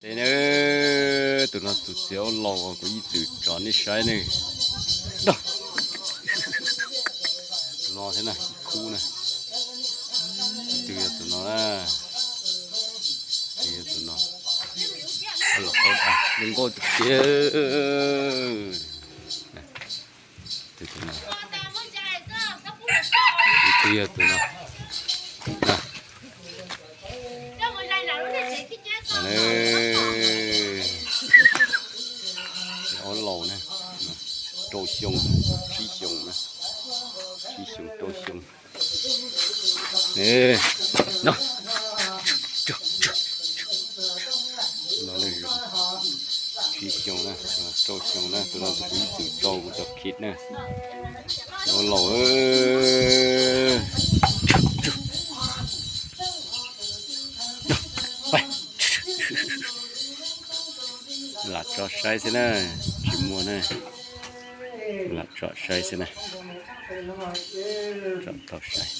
Tes na, tus no tus txiv aub laus kuv ib txwm tso nej saib ne. Tus no thiab na, ib khub na. Twg yog tus no na? Twg yog tus no? Zoo nkauj tiag tiag. Twg tus no? Twg yog tus no? Aub laus na, rau xyoo, tsib xyoo na, tsib xyoo rau xyoo. No, tsib xyoo na, rau xyoo na, tus no tus kuv ib txwm tso kuv cov khit na. Aub laus. Lam tso saib xwb na, tsis muaj na. Lam tso saib xwb na. Tso tau saib.